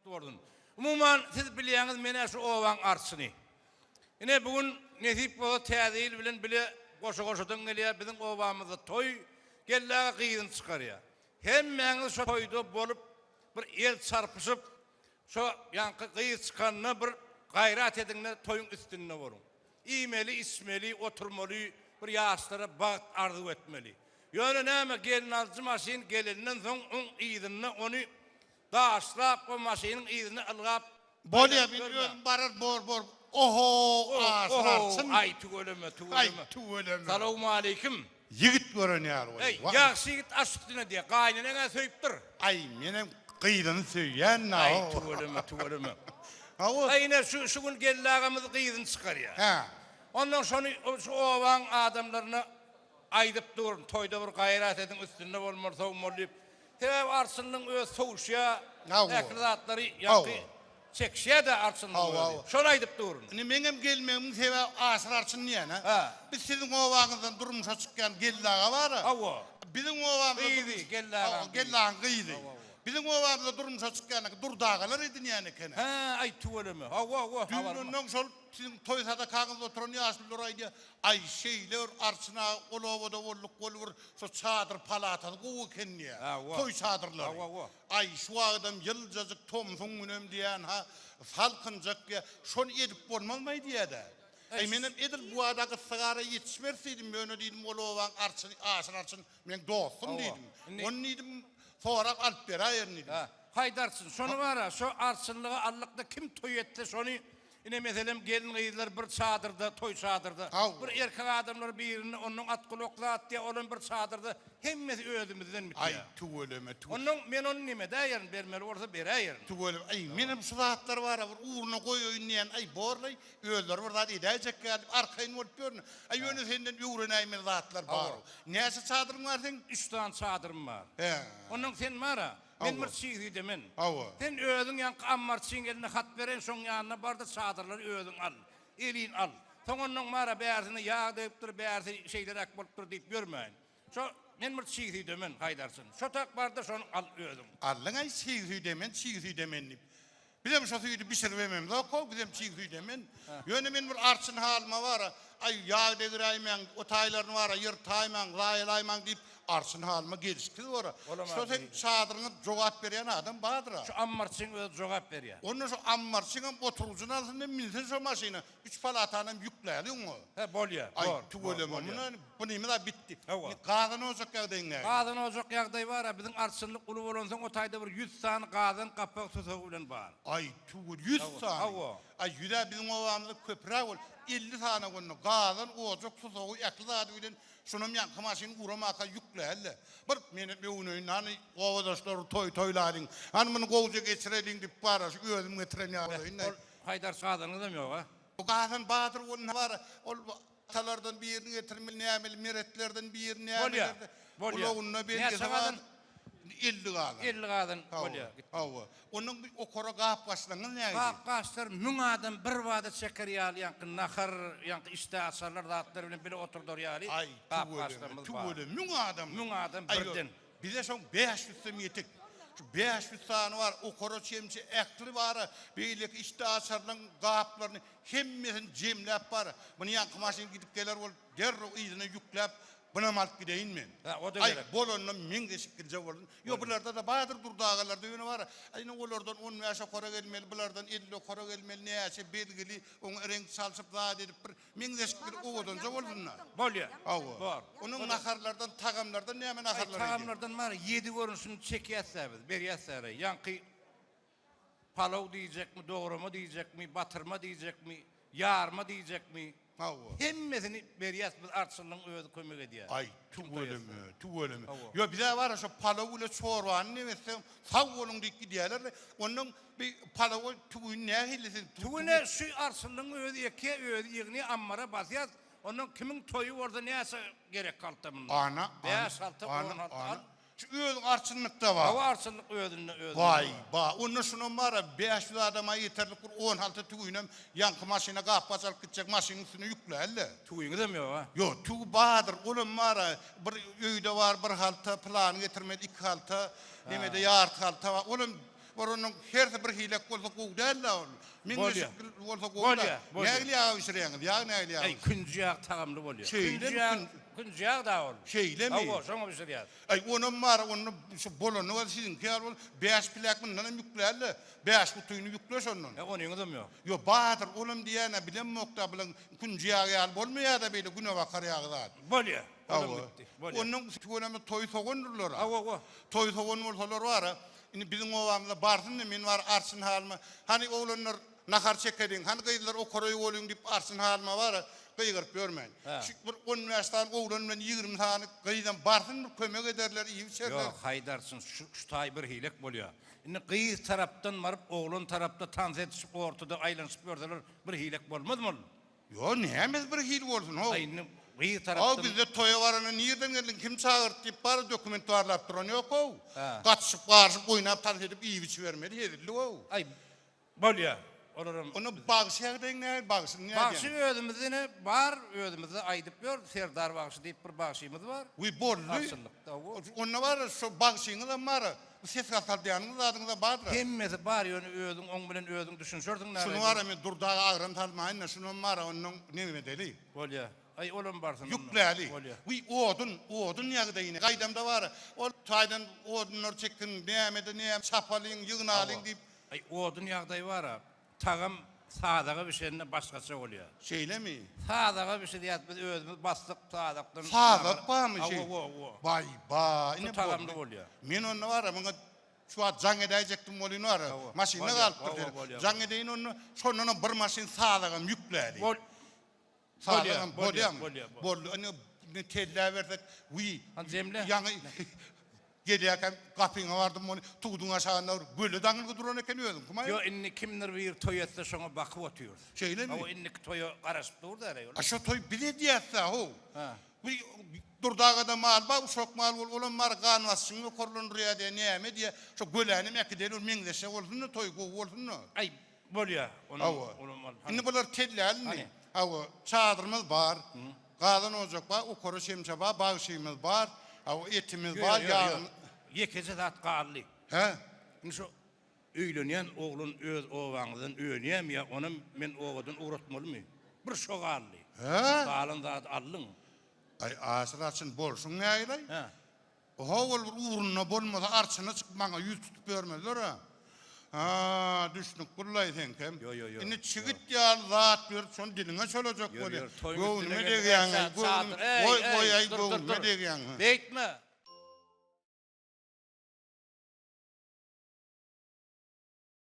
Gutly bolsun. Umuman siz bilýäňiz menä şu obaň arçyny. Ine bu gün nesip bolsa täze ýyl bilen bile goşa goşadan gelýär biziň obamyzda toý Geldi aga gyzyny çykarýar. Hemmäňiz şo toýda bolup bir el çarpyşyp şo ýaňky gyz çykanda bir gaýrat ediňde toýuň üstünde boluň. Iýmeli içmeli oturmaly bir ýaşlara bagt arzuw etmeli. Ýöne näme gelnaljy maşyn gelenden soň oň yzynda ony Daşlap o maşynyň yzyna ylgap Bolýa men özüm barar bor bor oho aşyr arçyn. Aý tüweleme tüweleme. Aý tüweleme. Salowmaleýkim. Ýigit gören ýaly bolýa. Eý ýagşy ýigit aş üstüne diýýä. Gaýyneneň-ä söýüpdir. Aý menem gyzyny söýýän-dä. Aý tüweleme tüweleme. Hawa. Aý ine şu şu gün Geldi agamyz gyzyny çykarýa. Hä. Onnoň şony şu obaň adamlaryna aýdyp durun toýda bir gaýrat ediň üstünde bolmaly sowmaly diýip. Sebäbi arçynlyň özi sowuşýar, ähli zatlary ýaňky çekişýär-de arçynlyň özi. Şony aýdyp durun. Indi meňem gelmegimiň sebäbi Aşyr arçyn diýýän-ä. Biz siziň obaňyzdan durmuşa çykýan Geldi aga bar-a. Hawa. Biziň obamyzda Gyzy, Geldi agaň gyzy. Geldi agaň gyzy. Biziň obamyzda durmuşa çykýan Durdy agalar edinýän eken-ä. Hä, aý tüweleme. Hawa, hawa, Düýn habarym bar. onnoň şol siziň toý sadakaňyzda oturan ýaşulular aýdýar, Aý, şeýle bir Arçyn aga ol obada bolduk, ol bir şo çadyr palatasy gowy eken diýýär. Toý çadyrlary. Aý, şu wagtam ýyljajyk tomsuň günem diýýän, ha, salkynjak diýýär. Şony edip bolmazmaý diýýär-dä. Aý, menem edil bu wada gyssagara ýetişmeris diýdim, ýöne diýdim, ol obaň arçyny, Aşyr arçyn meň dostum diýdim. Ony diýdim, sorap alyp beräýerin diýdim. Haýda arçyn, şony bar-a, şo arçynlygy aldyk-da kim toý etse şony Ine meselem gelin gyzlar bir çadyrda toý çadyrda bir erkek adamlar birinde onnoň at gulak zat diýä olam bir çadyrda hemmesi özümizden bitýä. Aý tüweleme tüwe. Onnoň men ony neme edäýerin bermeli bolsa beräýerin. Tüweleme aý menem şu zatlar bara bir ugruna goýaýyn diýän aý borlaý özleri bir zat edäýjek ýaly diýip arkaýyn bolup ýörün. Aý ýöne senden öwrenäýmeli zatlar bar. Näçe çadyryň bar seň? Üç sany çadyrym bar. Hä. Onnoň sen bara Men bir çig süýdemen. Hawa. Sen özüň ýaňky ammarçyň eline hat beren, şoň ýanyna bar-da çadyrlary özüň al. Elin al. Soň onnoň bar-a bärsine ýag degipdir, bärsi şeýleräk bolupdyr diýip ýörmäýin. Şo, men bir çig süýdemen, Haýdarçyn. Şo tak bar-da şony al özüň. Aldyň-aý çig süýdemen, çig süýdemen diýip. Bizem şo süýdi bişirip ememzok-how, bizem çig süýt emen. Ýöne men bir arçyn halyma bar-a, aý, ýag degiräýmäň, o taýlaryny bar-a, ýyrtaýmaň, zaýalaýmaň diýip, arçyn halyma gelşiksiz bor-a. Şo seň çadyryňa jogap berýän adam bardyr-a. Şu ammarçyň özi jogap berýär. Onda şu ammarçyňam oturgyjyny alsyn-da, minsin şo maşyna. Üç palatanam ýükläli oňa. Hä, bolýa, Aý, bor, bor, tüweleme, bolýa. muny, bunymyz-a bitdi. Hawa. Indi gazan ojak ýagdaýyň nähili? Gazan ojak ýagdaýy bar-a, biziň arçynlyk uly bolansoň, o taýda bir ýüz sany gazan gapak susagy bilen bar. Aý, tüwel, ýüz sany? Hawa. Aý, ýüz-ä biziň obamyzda köpräk bol, 50 sany onda gazan, ojak, susagy, ähli zady bilen şonam ýaňky maşyn uramaka ýükläli-le. Bir menem öwüneýin, hany, obadaşlar toý toýlalyň, hany muny gowja geçireliň diýip bar-a, şu özüm getiren ýaly bolaýyn-da. Ol Haýdar gazanyňyzam ýog-a? Bu gazan badyr ol bar, ol atalardan birini getirmeli, nämeli, meretlerden birini Bolýa, nämelerden. bolýa. Ulagynda belgisi Näçe bar. gazan? 50 gazan. 50 gazan Hawa, bolýa, gitdi. hawa. Onuň bir okara gap-gaçlaryňyz nähili? Gap-gaçlar 1000 adam bir bada çeker ýaly, ýaňky nahar, ýaňky işdäaçarlar zatlar bilen bile oturdar ýaly Aý, tüweleme, gap-gaçlarymyz bar. tüweleme, 1000 adam. 1000 adam Aý, birden. Bize şoň bäş ýüzsem ýetik. Şu 500 sany bar, okara çemçe ähli bar, beýleki işdäaçarlaryň gaplaryny hemmesini jemläp bar. Muny ýaňky maşyn gidip geler bolup derrew yzyna ýükläp, bunam alyp gideýin men. Hä, o-da Aý, gerek. bolanda meňzeşip gidjek bolsun. Ýok, bularda-da bardyr Durdy agalarda ýöne bar. Aý, indi olardan on bäş okara gelmeli, bulardan 50 okara gelmeli, näçe belgili, oňa reňk çalşyp zat edip bir Meňzeşik bir owadanja bolsun-da. Bolýar. Hawa. Bor. Onuň naharlardan, tagamlardan näme naharlar edýär? Tagamlardan bar, ýedi görnüşini çekýäs-dä biz, berýäs-dä. Ýaňky palaw diýjekmi, dograma diýjekmi, batyrma diýjekmi, ýarma diýjekmi. Hawa. Hemmesini berýäs biz, arçynlygyň özi kömek edýär. Aý, tüweleme, tüweleme. Ýok, bize bar-a şo palaw ile çorbany neme etseň, sag boluň diýip gidýärler-de. Onnoň Bi palawa tüwini nähili siz Tüwini şu arçynlygyň özi ekýä özi ýygnaýa ammara basýas ondan kimiň toýy bolsa näçe gerek halta mundan Ana ana bäş halta on ana halta ana al. Şu özüň arçynlykda bar. Hawa arçynlyk özünde özünde Waý bar. ba onda şunam bara 500 adama ýeterlik bir on halta tüwinem ýaňky maşyna gap-gaç alyp gitjek maşynyň üstüne ýükläli-le. Tüwiňizem ýok a. Ýok tüwi bardyr olam bara bir öýde bar bir halta pylany getirmeli iki halta nemede ýarty halta bar olam. Bir onuň hersi bir hilek bolsa gowy däl-dä ol. Meňzeş bolsa gowy-da. Nägile ýag bişirýäňiz? Ýag nägile ýag? Äý, künji ýag tagamly bolýar. Künji ýag, künji ýag da ol. Şeýlemi? Hawa, şoňa bişirýäs. Äý, onam bar, onda şu bolany bolsa siziňki ýaly bol. Bäş piläk mundan hem ýükläl-de, bäş gutyny ýükle şondan. Ýa, onyňyzam ýok. Ýok, bardyr, olam diýýän-ä, bilemok-da, bulaň künji ýagy ýaly bolmaýar-da beýle günebakar ýagy zat. Bolýar. Olam gitdi. Bolýar. Onnoň tüweleme toý sogandyrlar-a. Hawa, hawa. Toý sogan bolsalar bar-a, indi biziň obamyza barsyn-da, men bar arçyn halyma, hany oglanlar nahar çekeliň, hany gyzlar okaraý boluň diýip arçyn halyma bar-a, gygyryp ýörmän. Şu bir on bäş sany oglan bilen 20 sany gyzam barsyn bir kömek ederler, iýip-içerler. Ýok, haýda arçyn, şu şu taý bir hilek bolýar. Indi gyz tarapdan baryp, oglan tarapda tans edişip ortada aýlanyşyp ýörseler bir hilek bolmazmy ol? Ýo, nämesi bir hili bolsun, how. Aý, indi gyz tarapdan. How, bizde toýa baranda nirden geldiň, kim çagyrdy diýip, bary dokument barlap duran ýok, how. Gatyşyp, garyşyp, oýnap, tans edip, iýip-içibermeli, hezillik, how. Aý, bolýa, olaram. Onda bagşy ýagdaýyň nähili, bagşyny nädýäň? Bagşy özümizde ine bar, özümizde aýdyp ýör, Serdar bagşy diýip bir bagşymyz bar. Wiý, boldy. Bagşylykda, how. Onda bar, şo bagşyňyzam bar, Bu ses gataldaýanyňyz zadyňyza bardyr. Hemmesi bar ýöne özüň oň bilen özüň düşünşersiň näme. Şuny bara men Durdy aga agram salmaýyn-da şunam bara onnoň neme edeli. Bolýa. Aý olam barsyn onda. Ýükläli. Bolýa. Wiý odun, odun ýagdaýyny gaýdamda bara ol taýdan odunlar çekin nämede näme çapalyň ýygnalyň diýip. Aý odun ýagdaýy bara Tagam sazaga bişende başgaça bolýar. Şeýlemi? Sazaga bişirýäs biz özümiz basdyk sazakdan. Sazak barmy şeý? Hawa hawa. Baý ba ine Şu tagamly bolýar. Men onda bara muňa şu wagt jaň edäýjekdim welin bara maşynda galypdyr. Jaň edeýin onda şondanam bir maşyn sazagam ýükläli. Bol. Bolýar, bolýarmy? Bolýar. Boldy. Indi indi telläbersek, wiý. Hany jemle. Ýaňy gelýärkäm gapyňa bardym, ony tuduň aşagynda bir göle daňylgy duran eken özüňkimi? Ýok, indi kimdir biri toý etse şoňa bakyp otyrys. Şeýlemi? Hawa, indiki toýa garaşyp dur däl-eý ol. A şo toý biz edýäs-dä, how. Hä. Bu Durdy agada mal bar, uşak mal bolup, olam bar gan basyşyňy ýokarlandyrýar diýýär, näme diýýär. Şo gölänem äkideli, ol meňzeşje bolsun-da, toý gowy bolsun-da. Aý, Bolýa. Hawa. Indi bular telläli. Hawa, çadyrymyz bar. Gazan ojak bar, okara çemçe bar, bagşymyz bar. Hawa, etimiz bar, ýagymyz. Ýekeje zat galdy. Hä? Indi şu öýlenýän oglan öz obaňyzdan önýämi ýa onam men obadan ugratmalymy? Bir şo galdy. Hä? Galan zady aldyň. Aý, Aşyr arçyn bolşuň nägilaý? Hä. Ho-ol bir ugrunda bolmasa arçyna çykyp maňa ýüz tutup ýörmezler-ä. Ha, düşnük bullaý seňkem. Ýo, ýo, ýo. Indi çigit ýaly zat berip şony diliňe çolajak Ýör, bolýa. ýör, toýuň üstüne Göwnüme geldik. degýäň-eý, Çadyr, göwnüme. eý, Goý, eý, goý-aý, dur, dur, göwnüme dur. degýäň. Beýtme.